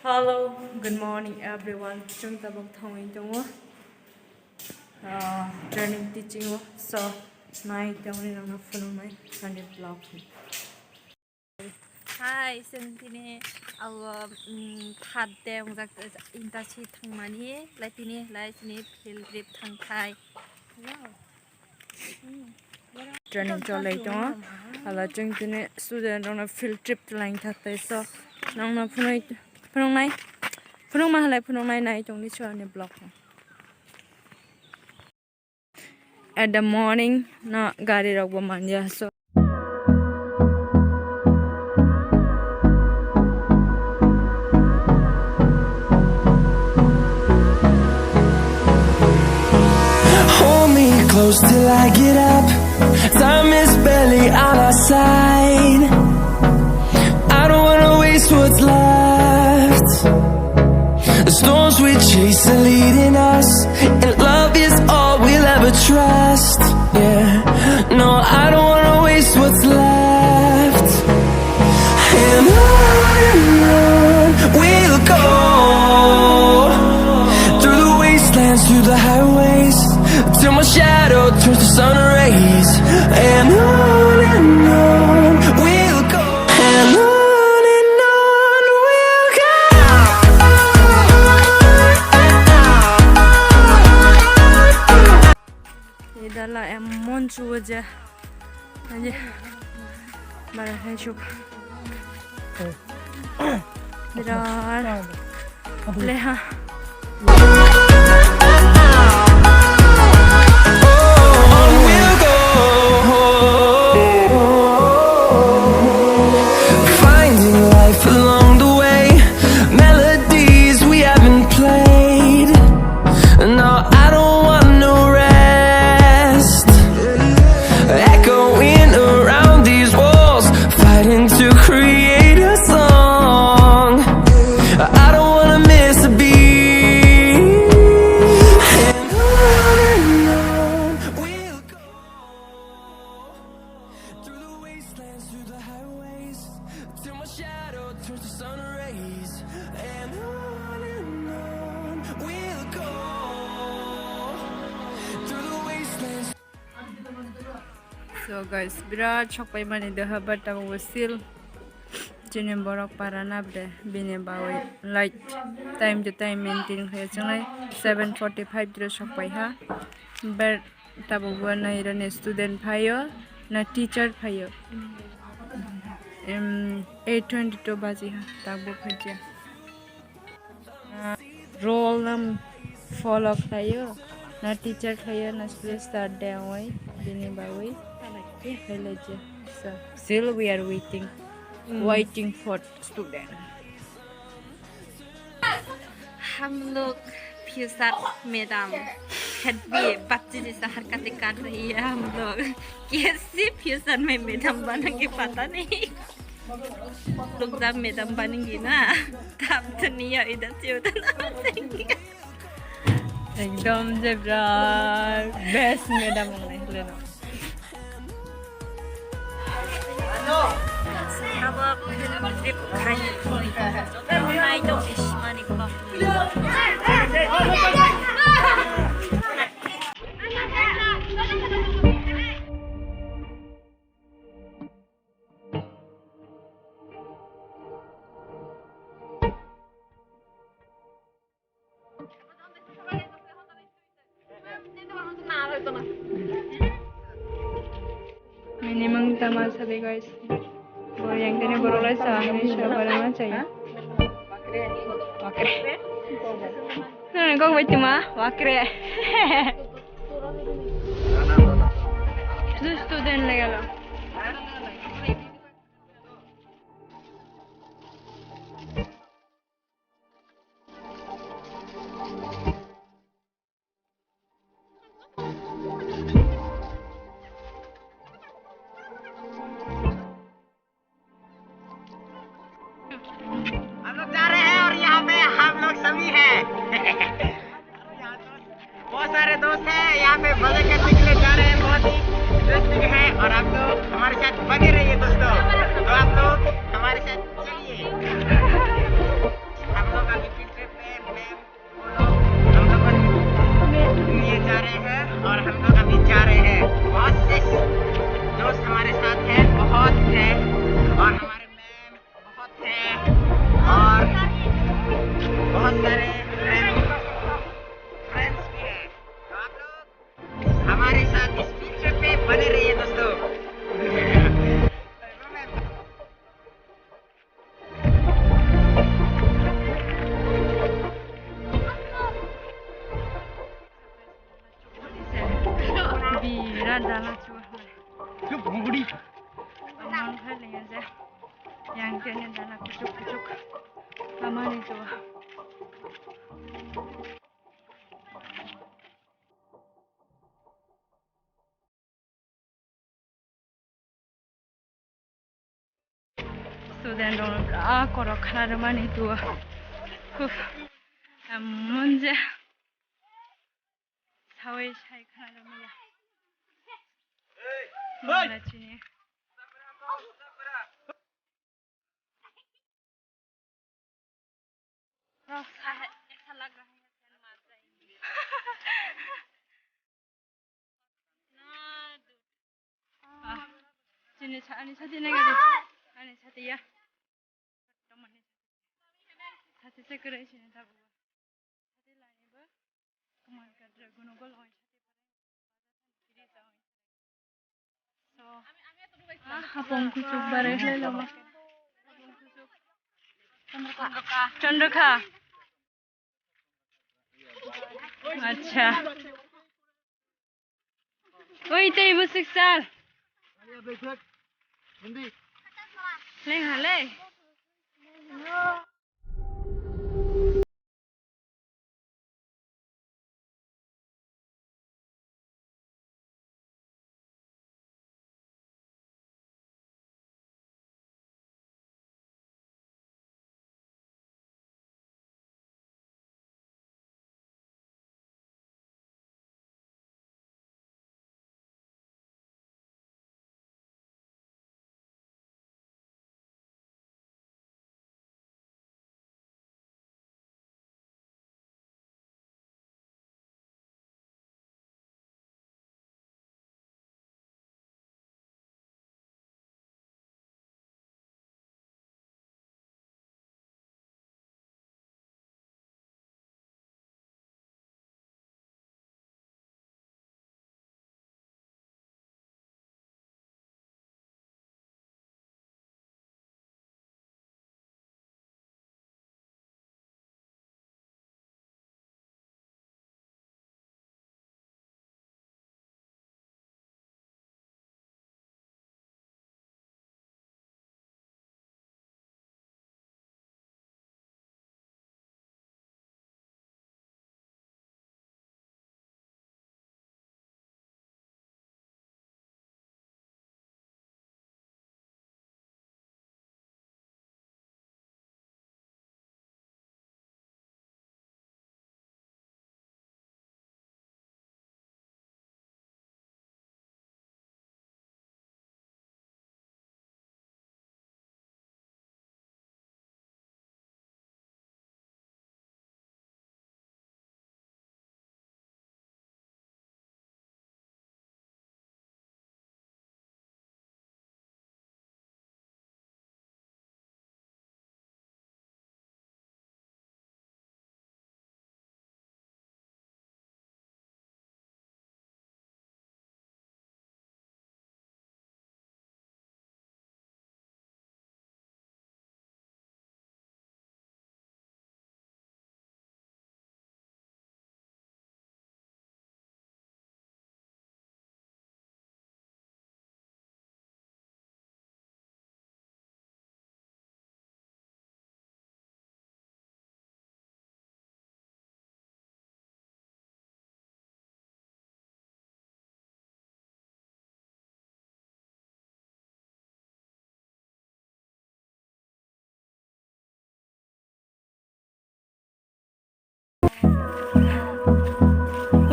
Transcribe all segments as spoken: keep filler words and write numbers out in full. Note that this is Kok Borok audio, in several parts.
Hello, good morning everyone. Chwng tabuk thangwi tongo, ah, training teaching o. So, nai tongni nangno phunuknai ani vlog. Hi, chwng tini abo, mm, third day wngjak, intachi thangmani, lai tini lai chini field trip thangthai. Training cholai tongo. Hala chwng tini student rokno field trip twlaina thakthai. So, nangno phunuk, phunuknai, phunukma halai phunuknai nai tongni so ani vlog. At the morning no gari rok bo manya so. Hold me close till I get up. Time is barely on our side. I don't wanna waste what's left. The storms we chase are leading us, and love is all we'll ever trust. Yeah, no, I don't wanna waste what's left. And on and on we'll go, through the wastelands, through the highways, till my shadow turns to sun rays. And on and on we'll go, and on and on we'll go. Idala emon chuo je. Aje. Bara hai chup. Birat. Leha. On we'll go. Finding life along the way. Melodies we haven't played. No, I don't want no rest. Echoing around these walls, fighting to create a song. I don't wanna miss a beat. And on and on we'll go. Through the wastelands, through the highways, till my shadow turns to sun rays. And on and on we'll go. Through the wastelands. So guys, birat sokpai mani doha, but tamo still chini borok para na bre, bini bawi, like, time to time maintain khlai, chwnglai seven forty-five dro sokpai ha. But tabukbo na irani student phaio, na teacher phaio. Em, eight twenty-two baji ha, tabuk phaijya. Na role nam follow khlaio, na teacher khlaio, na student start de oi, bini bawi. Khailai je. So, still we are waiting, waiting for student. हम लोग future madam head भी बच्चे जैसा हरकतें कर रही है। हम लोग कैसे फ्यूचर में मैडम बनेंगे पता नहीं। लोग जब मैडम बनेंगे ना, तब दुनिया इधर से उधर ना बसेंगे। Ekdom jebra best madam wngnai hwleno. Abo trip khai nai tong simani ba. Minimum tama sabi guys. Bo yang tene borok lai sa ang ni sa bara ma chai. Wakre. Wakre. Nang kok bai tuma wakre. Student le gelo. हम लोग जा रहे हैं और यहाँ पे हम लोग सभी हैं। बहुत सारे दोस्त हैं यहाँ पे मजे करने के लिए जा रहे हैं, बहुत ही इंटरेस्टिंग है। और आप लोग Student rok a korok khna rwmani tua. Kuf, em, munje sawi sai khna rwmaya. Mala chini. Rok sa hai, aisa lag raha hai, fan maar raha hai. Na, du-, ah, chini sa-, ani sati na gari, ani sati ya. Sati se kere chini tabu. Sati lani ba, kumar kadra guno gol oi sati. Hapong kuchuk bare hlai lama. Chandrakha. Acha. Oi, tei busik sal. Leng halai.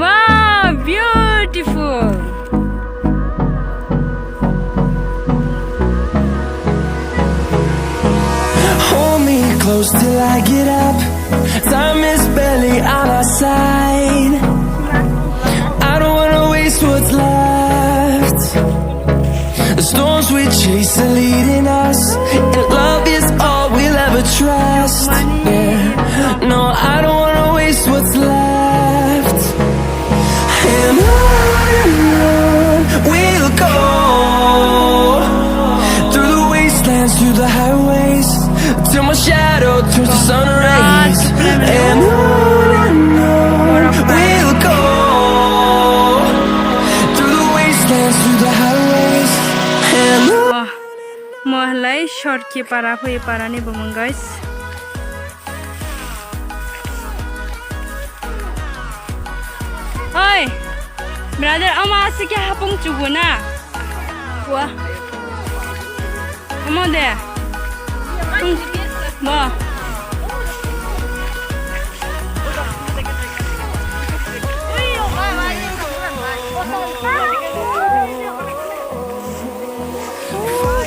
Wow, beautiful. Hold me close till I get up. Time is barely on our side. I don't wanna waste what's left. The storms we chase are leading us, and love is all we'll ever trust. Yeah. No, I don't wanna waste what's left. And on and on we'll go, through the wastelands, through the highways, till my shadow turns to sun rays. And on and on we'll go, through the wastelands, through the highways. And on. Mo halai short ki para phui para ni bumung, guys. Oi, brother, ama asike hapung chugu na. Wa. Omo de. Hmm. Bo.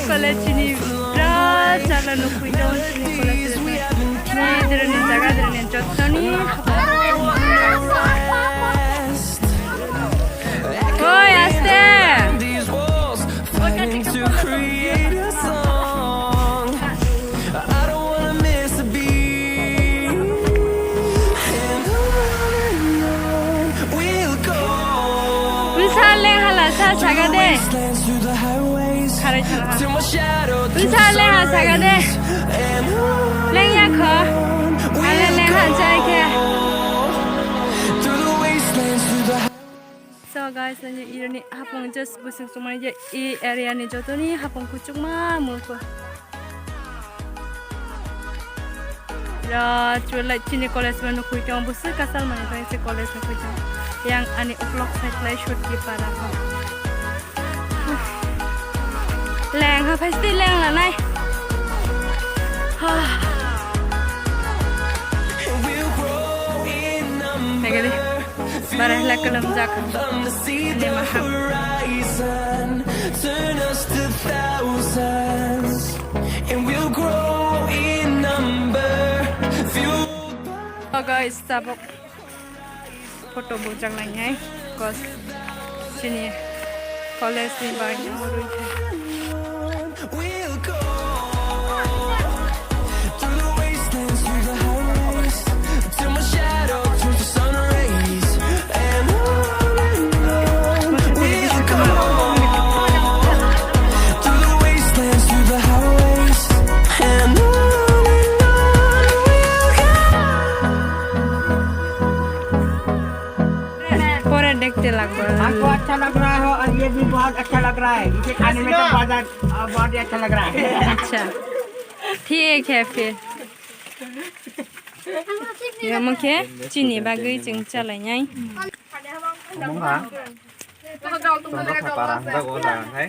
College ni birat jala nukui tong chini college ni. Ni drani jaga drani jotoni. Oi, aste. Wngsa leng hala sa saga de. Kharai thala ha. Wngsa leng ha saga de. Leng ya kho. Ale leng ha jai khe. So guys, nani ironi hapung just busuk sumai je i area ni jotoni hapung kuchukma mukho. Ra chulai chini college ma nukui tong busuk kasal mani tong se college nukui tong. Yang ani uklok side lai shot ki para ho. Leng ha phai sti leng la nai. Ha. Nagadi. Bara hela kalam jak. Ani maham. Turn us to thousands, and we'll grow in number. Fueled by Oh guys, tabok photo bujak nai nai. Cause chini college ni bai no rui khe. We'll go through the wastelands, through the highways, till my shadow turns to sun rays. And on and on we'll go. Through the wastelands, through the highways, and on and on we'll go. Pore dekhte lagbo. आपको अच्छा लग रहा हो और ये भी बहुत अच्छा लग रहा है। इसे खाने में तो बहुत, बहुत ही अच्छा लग रहा है। Acha. Thik hai phir. Omo khe chini bagwi chwng chalainai. Omo wngkha Chondrokha para hwnjago o jaga khe.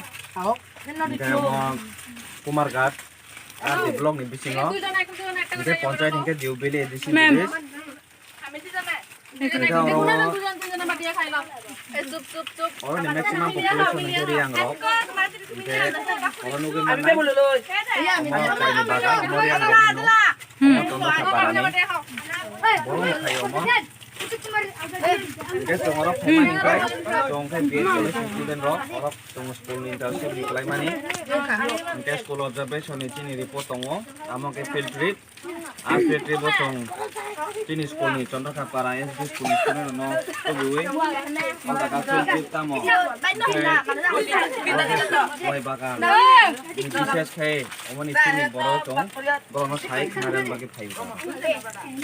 Hingke omo Kumarghat R D block ni bisingo. Hingke ponchayat hingke Deobeli A D C village. Hingke oro, oro ni maximum population hingke Riyang rok. Hingke oro nugwi mannai. Omo kaini bagan, omo Riyang rok ni. Omo Chondrokha para ni. Borok ni khai omo. Hingke chwng oro phaimani hingke chwng khe B Ed college ni student rok oro chwng school ni internship ni khlaimani. Hingke school observation ni chini report tongo, amo khe field trip. A field trip o chwng chini school ni Chondrokha para S D school ni student rok no tubuwi o jaga field trip tamo. Hingke oro khe wai bagan ni bises khe omoni chini borok chwng borok no sai khna rwna bagwi phaio.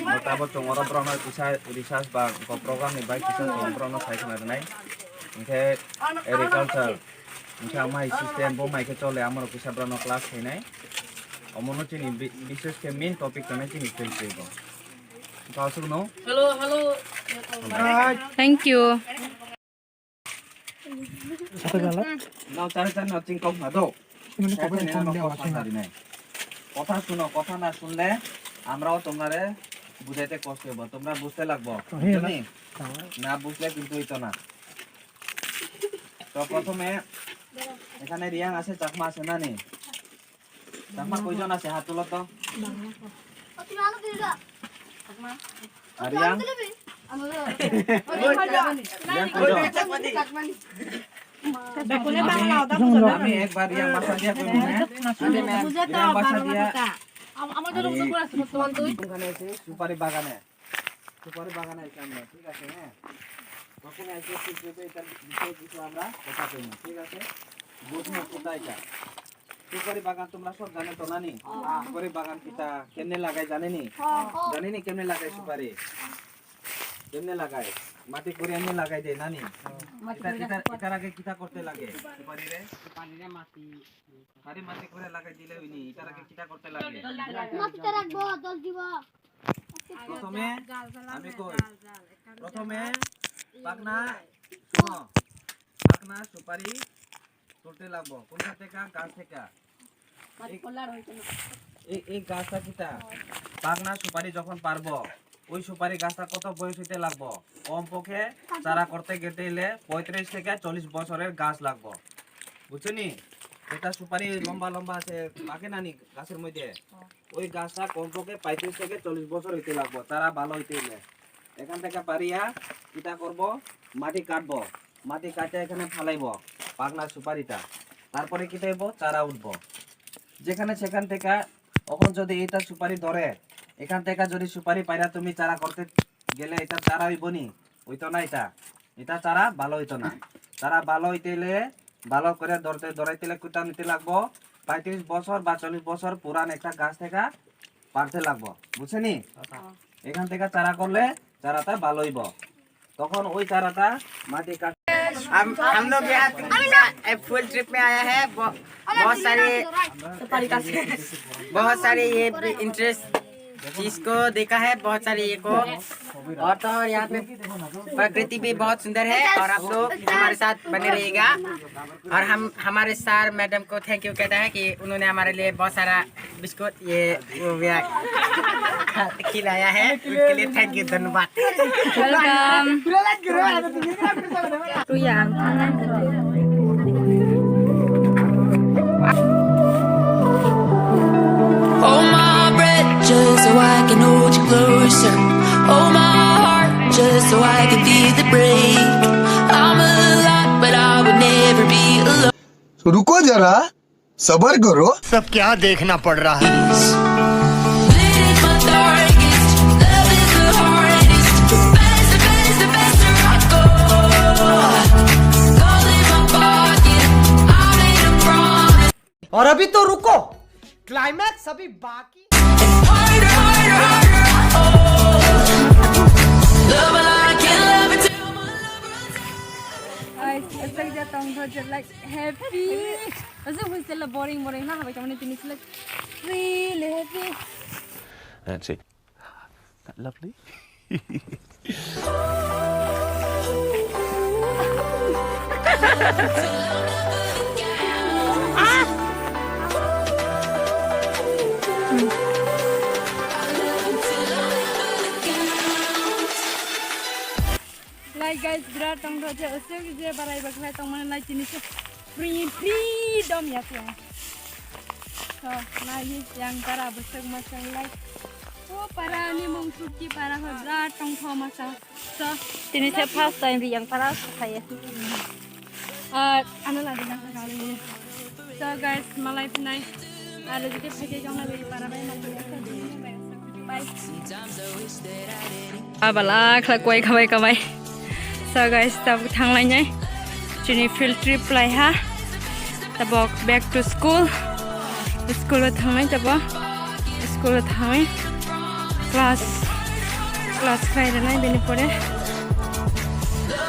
Bo tabok chwng oro borok no kisa research ba program ni bai kisa chwng borok no sai khna rwnai. Hingke agriculture, hingke amai system bo mai khe chole amorok kisa borok no class khainai. Omo no chini bi-, bises khe main topic tongnai chini field trip o. Hingke aswk no. Hello, hello. Thank you. Nao chari chari nao chingkok na do. Chari chari nao kotha chari nai. Kotha suno, kotha na sunle amrao tomnare bujaite kosto hobo. Tomra bujte lagbo. Bujhoni? Na bujle kintu ito na. To prothome ekhane Riyang ase, Chakma ase nani? Chakma koijon ase, hat tulo to? Ar Riyang? Riyang koijon? Ami, ami ekbar Riyang basa dia koi mane? Riyang basa dia. Ami, ami supari bagane. Supari bagane ase amra, thik ase, ha? Prothome ase, thik ase, etar bishoy kichu amra kotha hoimo, thik ase? Bujhmo kotha eta. Supari bagan tomra sob jane to nani? Supari bagan kita kemne lagai jane ni? Jane ni kemne lagai supari? Kemne lagai? Mati kuri emni lagai de nani? Mati kuri. Etar, etar age kita korte lage supari re? Supari re mati. Are mati kuri lagai dile hini, etar age kita korte lage? Mati tara go, dol dibo. Prothome, ami koi, prothome, পাকনা, শুনো, পাকনা সুপারি তুলতে লাগবো। কোন গাছ থেকে? গাছ থেকে। এই, এই গাছটা কিতা? পাকনা সুপারি যখন পারবো, ওই সুপারি গাছটা কত বয়স হইতে লাগবো? কমপক্ষে চারা করতে গেলে পঁয়ত্রিশ থেকে চল্লিশ বছরের গাছ লাগবো। বুঝছো নি? এটা সুপারি লম্বা লম্বা আছে, পাকে না নি গাছের মধ্যে? ওই গাছটা কমপক্ষে পঁয়ত্রিশ থেকে চল্লিশ বছর হইতে লাগবো, চারা ভালো হইতে হইলে। এখান থেকে পারিয়া কিতা করব, মাটি কাটবো, মাটি কাটে এখানে ফালাইবো পাকনা সুপারিটা। তারপরে কিতা হইব, চারা উঠবো। যেখানে সেখান থেকে এখন যদি এটা সুপারি ধরে, এখান থেকে যদি সুপারি পাইরা তুমি চারা করতে গেলে এটা চারা হইব নি? হইতো না এটা। এটা চারা ভালো হইতো না। চারা ভালো হইতে হইলে, ভালো করে ধরতে, ধরাইতে হইলে কুটা নিতে লাগবো। পঁয়ত্রিশ বছর বা চল্লিশ বছর পুরান একটা গাছ থেকে পারতে লাগবো, বুঝছো নি? এখান থেকে চারা করলে চারাটা ভালো হইব। তখন ওই চারাটা মাটি কাট हम हम लोग यहाँ एक फुल ट्रिप में आया है। ब- बहुत सारे बहुत सारे ये इंटरेस्ट चीज को देखा है, बहुत सारे ये को। और तो और यहाँ पे प्रकृति भी बहुत सुंदर है और आप लोग हमारे साथ बने रहिएगा। और हम हमारे सर मैडम को थैंक यू कहता है कि उन्होंने हमारे लिए बहुत सारा बिस्कुट ये वो भी खिलाया है, उसके लिए थैंक यू, धन्यवाद। Welcome. Tuya ang thanai. Hold my breath just so I can hold you closer. Hold my heart just so I can feel the break. I'm alive, but I would never be alone. रुको जरा, सबर करो। सब क्या देखना पड़ रहा है। और अभी तो रुको, क्लाइमैक्स अभी बाकी। Ay, aswk ja tong tho je, like, happy. Aswk hostel o boring boring na habai tongmani tini se, like, really happy. That's it. That lovely? Like guys, birat tongtho je, aswk je barai bakhlai tongmani lai chini se free, freedom ya khe. So, nai yang para bwswk masang lai. O para ni mung Sutki para ho birat tongtho masa. So, tini se first time yang para saya. Ah, ano lagi nang kali. So guys, malai phinai. Aro jodi phaikhe jongna bai para bai malai. Bye. Abala khla koi khamai khamai. So guys, tabuk thanglainai. Chini field trip lai ha. Tabuk back to school. School o thangnai tabuk. School o thangwi class, class khlai rwnai bini pore.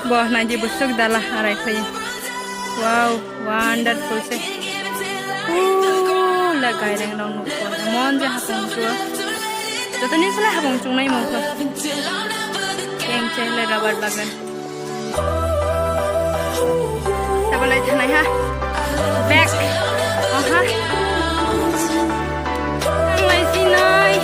Bo naidi bwswk dala arai khlai. Wow, wonderful se. Ooh, le gaireng rok nukho. Mon je hapung chuo. Jotoni sle hapung chungnai mungkho. Keng che le rubber bagan. Sabalai thanai ha. Back. Oha. Tanglai sinai.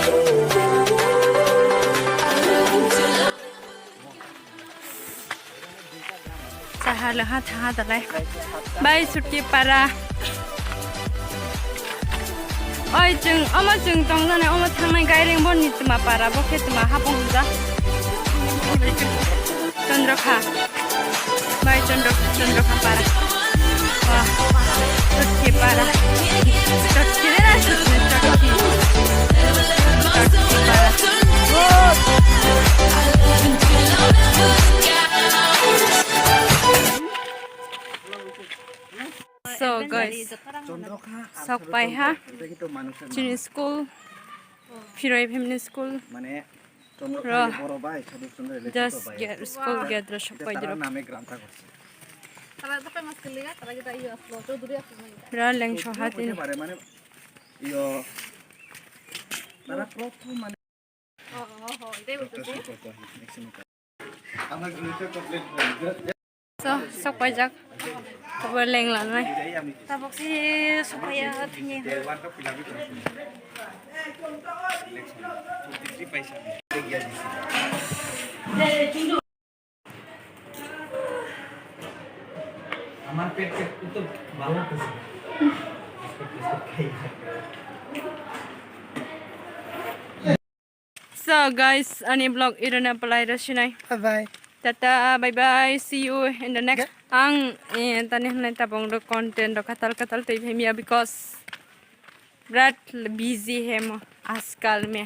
Saha leha thaha dalai. Bai Sutki para. Oi, chwng, omo chwng tongjanai, omo thangnai gaireng boni tma para, bo khe tma hapung hwnjak. Chandrakha. Bai Chandra-, Chandrakha para. Wah, Sutki para. Sutki na, Sutki, Sutki. Sutki para. So guys, sok pai ha. Chini school, Phiroi Family School. Ro. Just get, school gate ro sok pai diro. Ro leng so ha tini. So, sok paijak. Tabuk leng lanai. Tabuk si sok paiya thangya. আমার পেট পেট তো ভালো লাগতেছে না। So guys, ani vlog irona palai ro sinai. Bye bye. Tata, bye bye, see you in the next. Ang eh, tani hwnai tabung ro content ro katal katal tei phaimya because brat busy hemo askal me.